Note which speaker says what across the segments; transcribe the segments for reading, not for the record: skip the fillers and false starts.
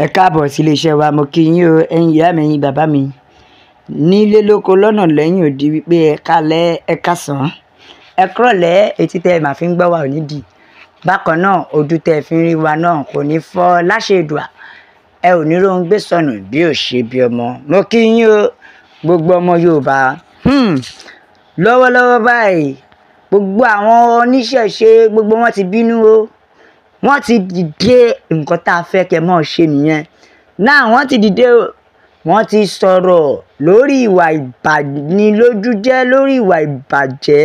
Speaker 1: Ẹ káàbọ̀ sí iléeṣẹ́ wa. Mo kí yín o, ẹ̀yin ìyá mi, ẹ̀yin bàbá mi, nílé lóko lọ́nà lẹ́yìn odi, wípé ẹ káalẹ́, ẹ káàsán, ẹ kúrọ̀lẹ́. Etí tẹ́ ẹ máa fi ń gbọ́ wa ò ní dì. Bákan náà, ojú tẹ́ ẹ fi ń rí wa náà kò ní fọ́ láṣẹ Èdùà. Ẹ ò ní róhun gbé sọnù bí ò ṣe bí ọmọ. Mo kí yín o, gbogbo ọmọ Yorùbá. Lọ́wọ́lọ́wọ́ báyìí, gbogbo àwọn oníṣẹ̀ṣe, gbogbo wọn ti bínú o, wọ́n ti dìde. Nǹkan tá a fẹ́ kẹ́ mọ́ ṣe nìyẹn náà. Wọ́n ti dìde o, wọ́n ti sọ̀rọ̀ lórí ìwà ìbanilójújẹ́, lórí ìwà ìbàjẹ́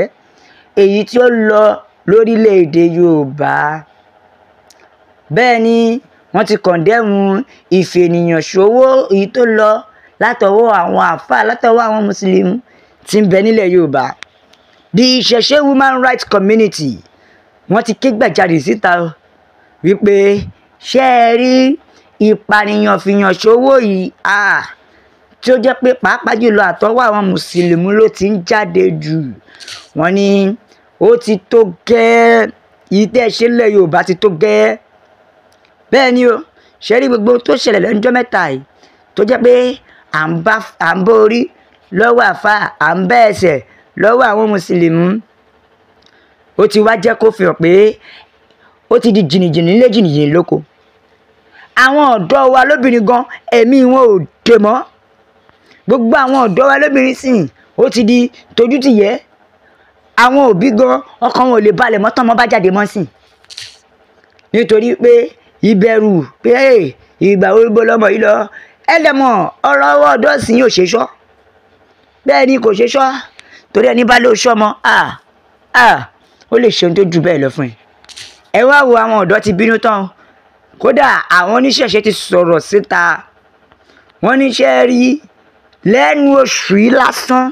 Speaker 1: èyí tí ó lọ lórílẹ̀‐èdè Yorùbá. Bẹ́ẹ̀ ni wọ́n ti condemn ìfènìyàn ṣòwò èyí tó lọ látọwọ́ àwọn àáfàá, látọwọ́ àwọn mùsùlùmí tí ń bẹ nílẹ̀ Yorùbá. The Ìṣẹ̀ṣe Human Rights Community, wọ́n ti ké gbàjarè síta wípé, ṣé ẹ rí ìpànìyàn fìyàn ṣòwò yìí, tí ó jẹ́ pé pàápàá jùlọ àtọwọ́ àwọn mùsùlùmí ló ti ń jáde jù, wọ́n ní ó ti tó gẹ́ẹ́. Yìí tẹ́ ẹ ṣe nílẹ̀ Yorùbá ti tó gẹ́ẹ́. Bẹ́ẹ̀ ni o. Ṣe rí gbogbo tó ṣẹlẹ̀ lẹ́nu ọjọ́ mẹ́ta yìí, tó jẹ́ pé à ń bá orí lọ́wọ́ àfáà, à ń bá ẹsẹ̀ lọ́wọ́ àwọn mùsùlùmí, ó ti wá jẹ́ kó fi hàn pé ó ti di jìnnìjìnnì nílé, jìnnìjìnnì lóko. Àwọn ọ̀dọ́ wa lóbìnrin gan, ẹ̀mí wọn ò dè mọ́. Gbogbo àwọn ọ̀dọ́ wa lóbìnrin sìn, ó ti di tójútìyẹ́. Àwọn òbí gan, ọkàn wọn ò lè balẹ̀ mọ́ tọ́mọ bá jáde mọ́ sìn, nítorí pé ìbẹ̀rù pé ìgbà wo ló lọ́mọ yìí lọ. Ẹ lè mọ̀, ọ̀rọ̀ ọwọ́ ọ̀dọ́ sì yóò ṣe sọ́. Bẹ́ẹ̀ ni, kò ṣe sọ́, torí ẹni bá ló sọ́mọ, ó lè ṣe ohun tó ju bẹ́ẹ̀ lọ fún ẹ. Ẹ wá wo, àwọn ọ̀dọ́ ti bínú tán. Kódà àwọn oníṣẹ̀ṣe ti sọ̀rọ̀ síta. Wọ́n níṣẹ́ rí lẹ́nu oṣù yìí lásán,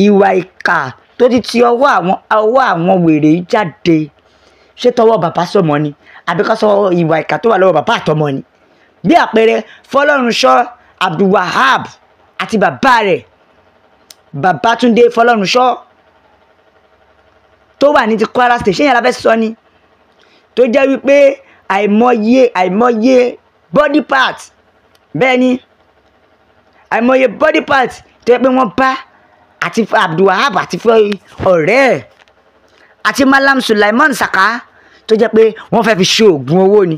Speaker 1: ìwà ìkà tó ti ti ọwọ́ àwọn wèrè yìí jáde. Ṣé tọwọ́ bàbá sọmọ ni, àbí ká sọ ìwà ìkà tó wà lọ́wọ́ bàbá àtọmọ ni? Bí àpẹẹrẹ, Fọlọ́runṣọ́ Abdulwahab àti bàbá rẹ̀, Babátúndé Fọlọ́runṣọ́, tó wà ní ti Kwara State, ṣé yẹn la fẹ́ sọ ni? Tó jẹ́ wípé àìmọye àìmọye body part, bẹ́ẹ̀ ni, àìmọye body part tó yẹ pé wọ́n bá àti Abdulwahab àti ọ̀rẹ́ ẹ̀ àti Malam Sulaiman Saka, tó jẹ́ pé wọ́n fẹ́ fi ṣe oògùn owó ni.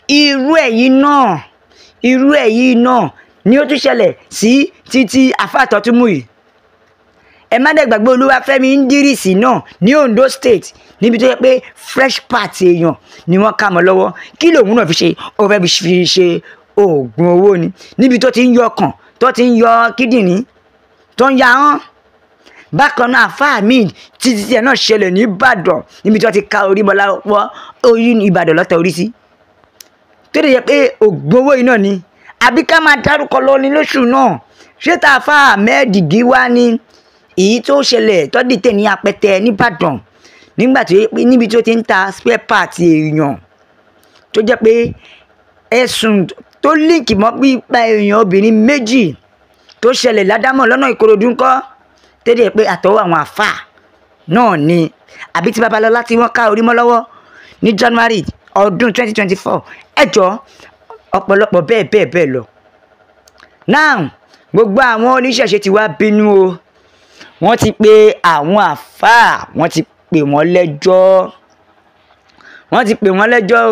Speaker 1: Irú ẹ̀ yìí náà ni ó tún ṣẹlẹ̀ sí títí afáàtọ́túnmù yìí. Ẹ má dẹ̀ gbàgbé Olúwafẹ́mi Ndírísì náà ní Ondo State, níbi tó yẹ pé fresh part èèyàn ni wọ́n kà mọ́ lọ́wọ́. Kí lòun náà fi ṣe? Ó fẹ́ fi ṣe oògùn owó ni, níbi tó ti ń yọ ọkàn, tó ti ń yọ kíndìnrín, tó ń ya hàn. Bákan náà, àfáà míì títí tí ẹ náà ṣẹlẹ̀ ní Ìbàdàn, níbi tí wọ́n ti ka orí mọ́ lọ́wọ́, orí Ìbàdàn lọ́tẹ̀ orí sí, tó lè jẹ́ pé oògùn owó yìí náà ni. Àbí ká máa dárúkọ lọ ní lóṣù náà? Ṣé tá a fa Ahmed Giwa ni, èyí tó ṣẹlẹ̀ tó dìtẹ̀ ní Apẹtẹ nìbàdàn, nígbà tó níbi tó ti ń ta spare part èèyàn, tó jẹ́ pé ẹ̀sùn tó link mọ́ pípa èèyàn obìnrin méjì tó ṣẹlẹ̀ ládámọ̀ lọ́nà Ìkòròdú ńkọ́, tó dẹ̀ pé àtọwọ́ àwọn àfà náà ni? Àbí tí Babalọ́lá tí wọ́n ká orí mọ́ lọ́wọ́ ní January ọdún 2024? Ẹjọ́, ọ̀pọ̀lọpọ̀ bẹ́ẹ̀ bẹ́ẹ̀ bẹ́ẹ̀ lọ. Now, gbogbo àwọn oníṣẹ̀ṣe ti wá bínú o. Wọ́n ti pe àwọn àfáà, wọ́n ti pè wọ́n lẹ́jọ́, wọ́n ti pè wọ́n lẹ́jọ́.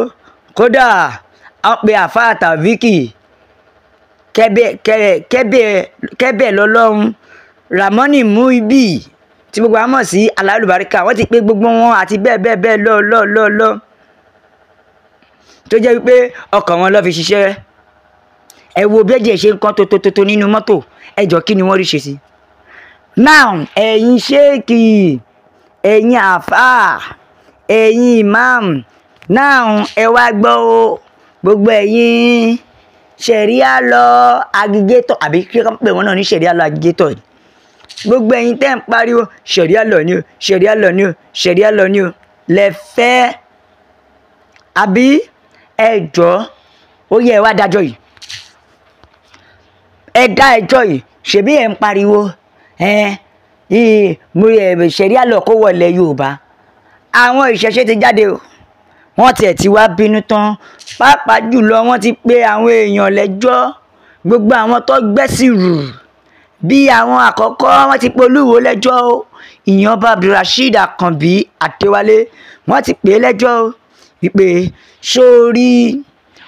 Speaker 1: Kódà wọ́n pe àfáà Tàvíkì kẹ́bẹ̀ kẹ́bẹ̀ kẹ́bẹ̀ lọ́lọ́run, Ramoni Muibi tí gbogbo wa mọ̀ sí Alálùbáríkà. Wọ́n ti pe gbogbo wọn àti bẹ́ẹ̀ bẹ́ẹ̀ bẹ́ẹ̀ lọ lọ lọ lọ, tó jẹ́ wípé ọkàn wọn ló fi ṣiṣẹ́. Ẹ wo bí ẹ̀jẹ̀ ṣe ń kán tótótótó nínú mọ́tò. Ẹ jọ, kí ni wọ́n rí ṣe sí? Now, ẹ̀yin ṣéèkì, ẹ̀yin àáfàá, ẹ̀yin imam, now ẹ wá gbọ́ o. Gbogbo ẹ̀yin sharia law agitator, àbí kí wọ́n pè wọ́n náà ní sharia law agitator, gbogbo ẹ̀yin tẹ́ ń pariwo sharia law ni o, sharia law ni o, sharia law ni o, lẹ fẹ́ àbí? Ẹ jọ̀ọ́, ó yẹ ẹ wá dájọ́ yìí, ẹ dá ẹjọ́ yìí. Ṣebí ẹ̀ ń pariwo ẹ mo ẹ sharia law kó wọlé Yorùbá? Àwọn ìṣẹ̀ṣe ti jáde o. Wọ́n tiẹ̀ ti wá bínú tán, pàápàá jùlọ wọ́n ti pe àwọn èèyàn lẹ́jọ́, gbogbo àwọn tó gbẹ́sìn rù bí àwọn àkọ́kọ́. Wọ́n ti pe Olúwo lẹ́jọ́ o, ìyẹn Ọba Abdulrasheed Àkànbí Adéwálé. Wọ́n ti pè é lẹ́jọ́ o wípé sórí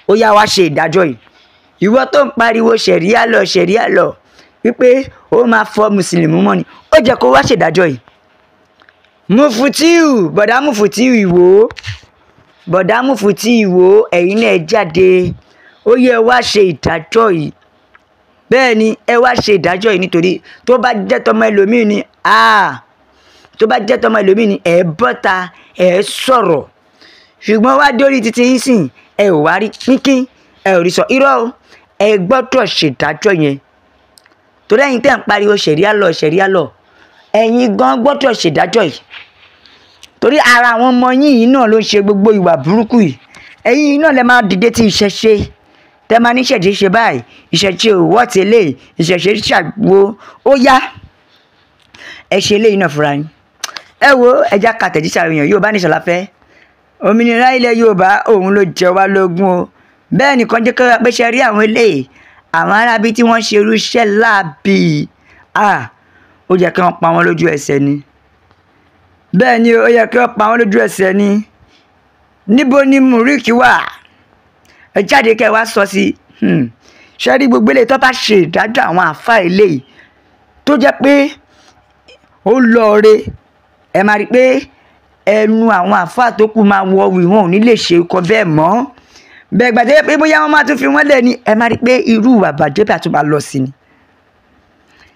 Speaker 1: ó yá, wá ṣe ìdájọ́ yìí. Ìwọ tó ń pariwo ṣẹ̀ríà lọ, ṣẹ̀ríà lọ, wípé ó máa fọ mùsùlùmí mọ́ ni, ó jẹ́ kó wá ṣèdájọ́ yìí. Mufutiu, bọ̀dá Mufutiu Ìwó, bọ̀dá Mufutiu Ìwó, ẹ̀yin náà jáde, ó yẹ wá ṣe ìdájọ́ yìí. Bẹ́ẹ̀ ni, ẹ wá ṣe ìdájọ́ yìí, nítorí tó bá jẹ́ tọmọ ẹlòmíì ni, tó bá jẹ́ tọmọ ẹlòmíì ni, ẹ bọ́ta, ẹ sọ̀rọ̀. Ṣùgbọ́n wá dórí títí yín sìn, ẹ ò wá rí pínpín, ẹ ò rí sọ. Irọ́ o, ẹ gbọ́dọ̀ ṣèdájọ́ yẹn, torí ẹ̀yin tẹ́ ń pariwo ṣẹ̀ríà lọ, ṣẹ̀ríà lọ, ẹ̀yin gan gbọ́dọ̀ ṣèdájọ́ yìí, torí ara àwọn ọmọ yín yìí náà ló ń ṣe gbogbo ìwà burúkú yìí. Ẹ̀yin yìí náà lẹ máa dìde tí ìṣẹ̀ṣe tẹ́ máa ní ìṣẹ̀ṣe ṣe báyìí, ìṣẹ̀ṣe ò wọ́ ti eléyìí, ìṣẹ̀ṣe ṣàgbo. Ó yá, ẹ ṣe eléyìí náà fúnra yín. Ẹ wo, ẹja ka tẹ̀jíṣẹ́ àwọn èèyàn. Yorùbá Nation la fẹ́, òmìnira ilẹ̀ Yorùbá òun ló jẹ wá lógún o. Bẹ́ẹ̀ nìkan jẹ́ kí pé ṣe rí àwọn eléyìí, àwọn arábí tí wọ́n ṣe irú iṣẹ́ láabi, ó yẹ kí wọ́n pa wọ́n lójú ẹsẹ̀ ni. Bẹ́ẹ̀ ni, ó yẹ kí wọ́n pa wọ́n lójú ẹsẹ̀ ni. Níbo ni Murik wà? Ẹ jáde kẹ́ ẹ wá sọ sí. Ṣe rí gbogbo eléyìí, tó bá ṣe ìdájọ́ àwọn àáfàá eléyìí tó jẹ́ pé ó lọ́ọ̀re, ẹ máa rí i pé ẹnu àwọn àáfàá tó kù máa wọ wì, wọn ò ní lè ṣe ikọ̀ bẹ́ẹ̀ mọ́. Bẹ́ẹ̀ gbàdé pé bóyá wọ́n máa tún fi wọ́n lẹ̀ ni, ẹ máa rí i pé irú ìwà bàjẹ́ bí àtúbà lọ sí ni.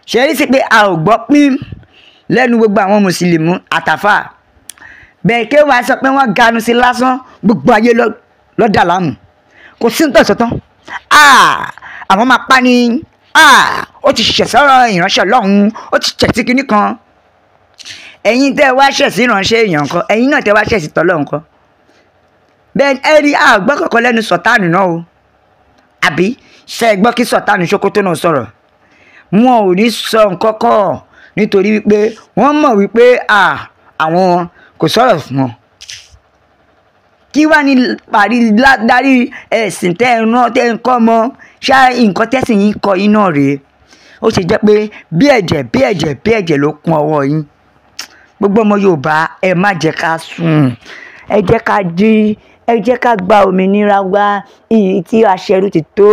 Speaker 1: Ṣe rí sí pé a ò gbọ́ pín lẹ́nu gbogbo àwọn mùsùlùmí àtàfà bẹ́ẹ̀ kí wọ́n á sọ pé wọ́n ganu sí lásán, gbogbo ayé lọ́dà láàmú, kò sí ní tọ̀sán tán. Àwọn máa pa ni, ó ti ṣẹ̀ sọ́rọ̀ ìránṣẹ́ Ọlọ́run, ó ti ṣẹ̀ sí kinní kan. Ẹ̀yin tẹ́ wá ṣẹ̀ sí ìránṣẹ́ èèyàn kan, ẹ̀yin náà tẹ́ wá ṣẹ̀ sí tọ́lọ́run kan. Bẹ́ẹ̀ ẹ rí, àgbọ́ kankan lẹ́nu Sọ̀tánù náà o. Àbí ṣe é gbọ́ kí Sọ̀tánù Sókótó náà sọ̀rọ̀? Wọn ò ní sọ nǹkan kan, nítorí wípé wọ́n mọ̀ wípé àwọn kò sọ̀rọ̀ fún wọn. Kí wàá ní parí darí ẹ̀sìn tẹ́ ẹ rán, tẹ́ ẹ ń kọ́ mọ́ ṣá? Nǹkan tẹ́sìn yín kọ́ yín náà rèé. Ó ṣe jẹ́ pé bí ẹ̀jẹ̀, bí ẹ̀jẹ̀, bí ẹ̀jẹ̀ ló kún ọwọ́ yín. Gbogbo ọmọ Yorùbá, ẹ má jẹ́ ká sùn, ẹ jẹ́ ká jí, ẹ jẹ́ ká gba òmìnira wa. Ìyí tí aṣẹ́rú ti tó.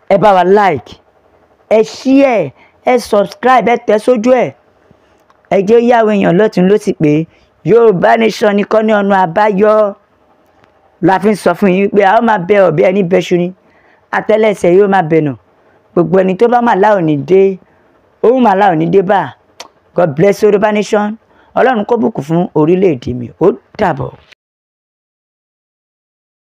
Speaker 1: Ẹ bá wa like, ẹ share, ẹ subscribe, ẹ tẹ̀ sójú ẹ̀. Ẹ jẹ́ yáwó èèyàn lọ́tún ló sì pé Yorùbá Nation nìkan ní ọ̀nà àbáyọ. La fi ń sọ fún yín pé a ó máa bẹ ọ̀bẹ ẹni bẹ́ṣu ni, àtẹ́lẹsẹ̀ yóò máa bẹ̀nà. Gbogbo ẹni tó bá mà láò ní dé, òun mà láò ní dé bá. God bless Yorùbá Nation. Ọlọ́run kó bùkún fún orílẹ̀-èdè mi. Ó dàbọ̀.